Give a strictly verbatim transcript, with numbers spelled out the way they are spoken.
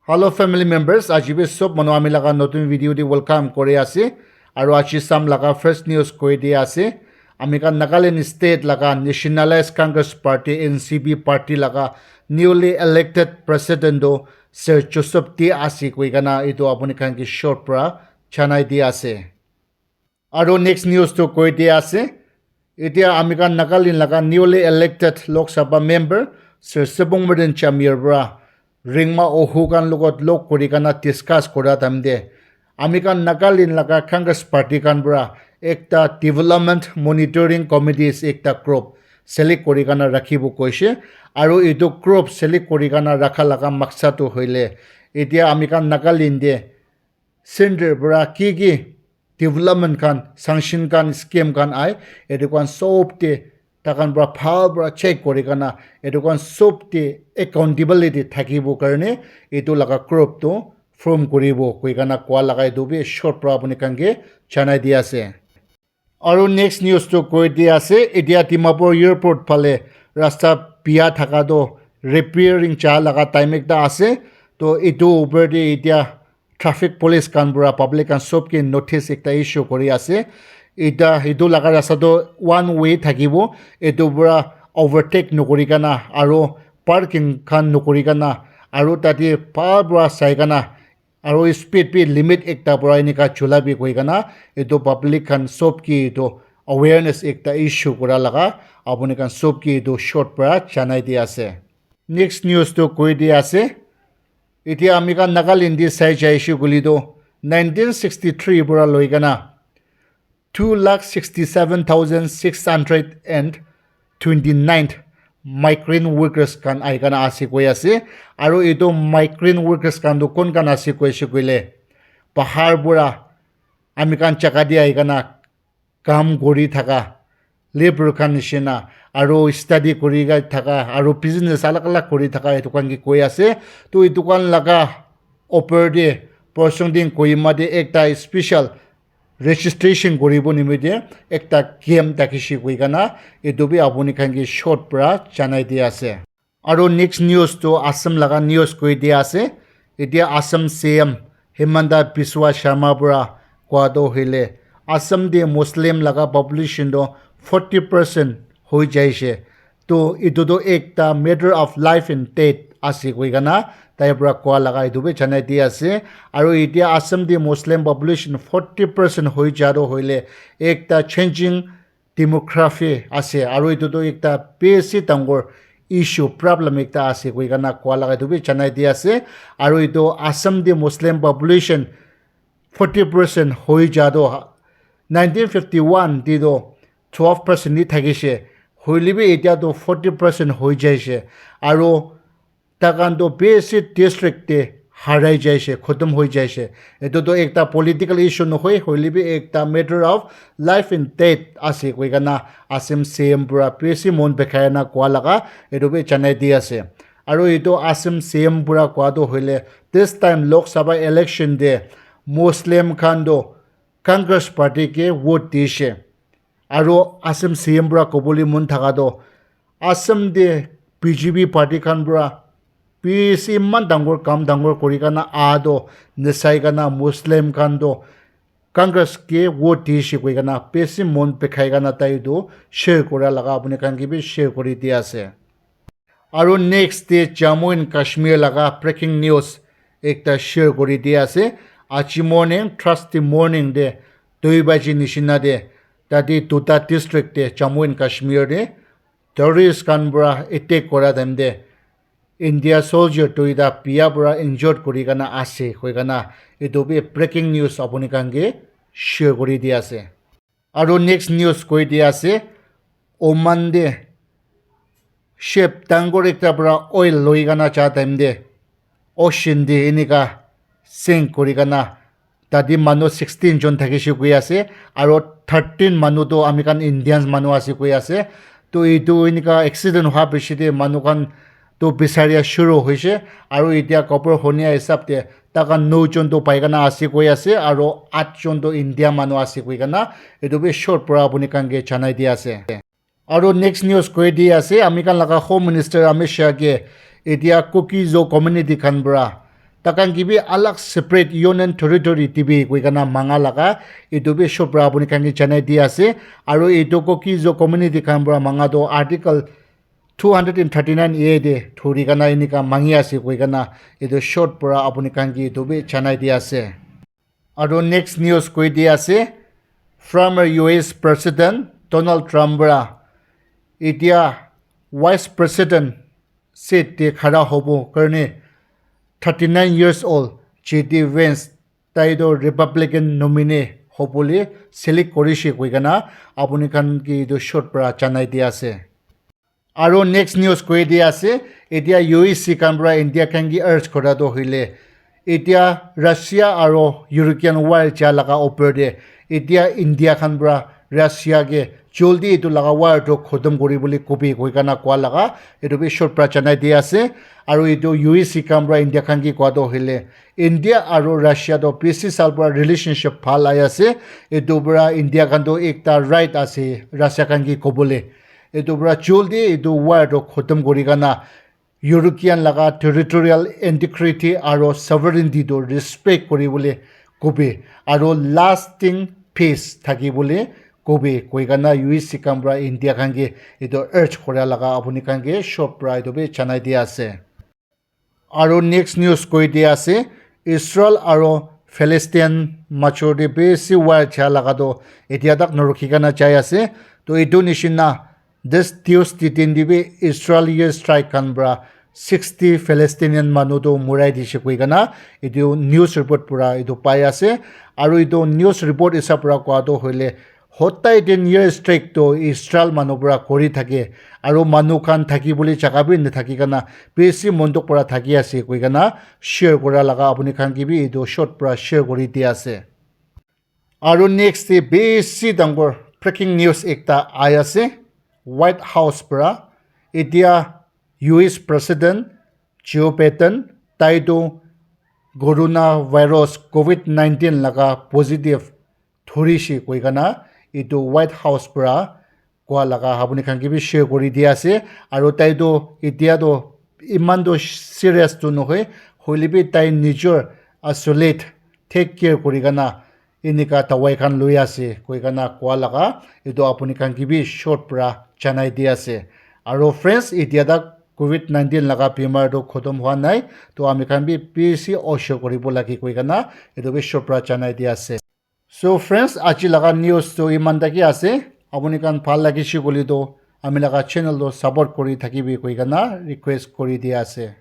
Hello family members, aji bi sob manu ami laga notun video di welcome kori ase. Aru aji sam laga first news koi di ase. Ami khan Nagaland State laga Nationalist Congress Party, N C P party laga newly elected president do Sir Joseph T ase koi kana itu apuni khan ki short pra chanai di ase. Aru next news tu koi di ase. Itia ami khan Nagaland laga newly elected Lok Sabha member Sir Sepong Meren Chamir pra Ringma Ohu khan logot log kori kana discuss kora time te ami khan Nagaland laga Congress party khan pra ekta development monitoring committees ekta group select kori kana rakhibo koise. Aru etu group select kori kana rakha laga maksad tu hoile itia ami khan Nagaland te center pra ki ki development khan, sanction khan, scheme khan ai, etu khan sob te takhan pra bhal pra check kori kana etu khan sob te accountability thakibo karne etu laga group tu form koribo koi kana koa laga etu bi short pra apuni khan ke janai di ase. Aru next news tu koi di ase, itia Dimapur airport phale rasta bia thaka tu repairing cha laga time ekta ase. To etu upor te itia traffic police khan pra public khan sob ke notice ekta issue kori ase. Ita etu laga rasta tu one way thakibo, etu pra overtake nokori kana aru parking khan nokori kana aru tate bhal pra sai kana aru speed bi limit ekta pra enika chula bi koi kana etu public khan sob ke etu awareness ekta issue kora laga apuni khan sob ke etu short pra janai di ase. Next news tu koi di ase. Itia ami khan Nagaland te sai jaise koile tu nineteen sixty-three para loi kana two lakh sixty-seven thousand six hundred and twenty-nine migrant workers khan ahi kana ase koi ase. Aru etu migrant workers khan tu kon khan ase koi ase koile bahar para ami khan jaga te ahi kana kam kori thaka labour khan nishina aru study kori thaka aru business alag alag kori thaka etu khan ke koi ase. To etu khan laga upor te Proshong Ding Kohima te ekta special registration koribo nimite ekta camp thakise koi kana etu bi apuni khan ke short para janai di ase. Aru next news tu Assam laga news koi di ase. Itia Assam C M Himanta Biswa Sharma para koa tu hoile Assam te Muslim laga population tu forty percent hoi jaise. To etu tu ekta matter of life and death ase koi kana tai para koa laga etu bi janai di ase. Aru itia Assam te Muslim population forty percent hoi ja tu hoile ekta changing demography ase aru etu tu ekta bishi dangor issue problem ekta ase koi kana koa laga etu bi janai di ase. Aru etu Assam te Muslim population forty percent hoi ja tu nineteen fifty-one te tu twelve percent ni thakise, hoile bi itia tu forty percent hoi jaise. Aru takhan tu bishi district te harai jaise, khotom hoi jaise. Etu tu ekta political issue nohoi, hoile bi ekta matter of life and death ase koi kana Assam C M para bishi mon bikhai na koa laga etu bi janai di ase. Aru etu Assam C M para koa tu hoile this time Lok Sabha election te Muslim khan tu Congress party ke vote dise. Aru Assam C M para kobole mon thaka tu Assam te B J P party khan para bishi eman dangor kam dangor kori kana aa tu nasai kana Muslim khan tu Congress ke vote dise koi kana bishi mon bikhai kana tai tu share kora laga apuni khan ke bi share kori di ase. Aru next te Jammu and Kashmir laga breaking news ekta share kori di ase. Aji morning, Thursday morning te dui baji nishina te tate duta district te Jammu and Kashmir te terrorist khan para attack kora time te India soldier duita bia para injured kori kana ase koi kana etu bi breaking news apuni khan ke share kori di ase. Aru next news koi di ase, Oman te ship dangor ekta para oil loi kana ja time te ocean te enika sink kori kana tate manu sixteen jon thakise koi ase, aru thirteen manu tu ami khan Indians manu ase koi ase. To etu enika accident hua piche te manu khan tu bisaria shuru hoise, aru itia khobor hunia hisab te takhan nou jon tu pai kana ase koi ase, aru at jon tu India manu ase koi kana etu bi short para apuni khan ke janai di ase. Aru next news koi di ase, ami khan laga Home Minister Amit Shah ke itia Kuki-Zo community khan para Takan ki bi alag separate union territory tibi koi kana manga laga itu bi short pra apuni khan ki janai di ase. Aru itu Kuki-Zo community khan pra manga to article two hundred and thirty-nine A de thuri kana inika mangi ase koi kana itu short pra apuni khan ki itu bi janai di ase. Aru next news koi di ase, former U S President Donald Trump pra itia Vice President seat te khara hobo karne thirty-nine years old J D Vance tai to Republican nominee hobole select korishe koi kana apuni khan ki itu short pra janai di ase. Aru next news koi di ase, itia U S khan pra India khan ki urge kora to hoile, itia Russia aru Ukraine war cha laga upor te, itia India khan pra Russia ke jaldi itu laga war to khotom kori bole kobi koi kana koa laga, itu bi short pra janai di ase. Aru itu U S khan pra India khan ki koa to hoile, India aru Russia to bisi sal pra relationship bhal ahi ase. Itu pra India khan to ekta right ase Russia khan ki kobole. Itu pra jaldi itu war to khotom kori kana Ukraine laga territorial integrity aru sovereignty to respect kori bole kobi aru lasting peace thaki bole kobi koi kana U S khan pra India khan ke itu urge kora laga apuni khan ke short pra itu bi janai di ase. Aru next news koi di ase, Israel aru Palestine major te bisi war cha laga to itia tak norukhi kana jai ase. To itu nishina this Tuesday din te bi Israel air strike khan pra sixty Palestinian manu to murai dishe koi kana itu news report pra itu pai ase. Aru itu news report hisab pra koa to hoile, hodai din air strike to Israel manu pra kori thake, aru manu khan thaki bole jaga bi nathaki kana bisi monduk pra thaki ase koi kana share kora laga apuni khan ki bi itu short pra share kori di ase. Aru next te bisi dangor breaking news ekta ahi ase White House pra. Itia U S President Joe Biden tai to coronavirus covid nineteen laga positive thorishe koi kana itu White House pra koa laga apuni khan ki bi share kori di ase. Aru tai to itia to iman to serious to nohoi, hoile bi tai nijor isolate, take care kori kana inika dawai khan loi ase koi kana koa laga itu apuni khan ki bi short pra janai di ase. Aru friends, itia tak covid nineteen laga bimar to khotom hua nai, to ami khan bi bisi osho koribo lage koi kana itu bi short pra janai di ase. So friends, aji laga news to iman taki ase. Apuni khan bhal lagishe koile to ami laga channel to support kori thakibi koi kana request kori di ase.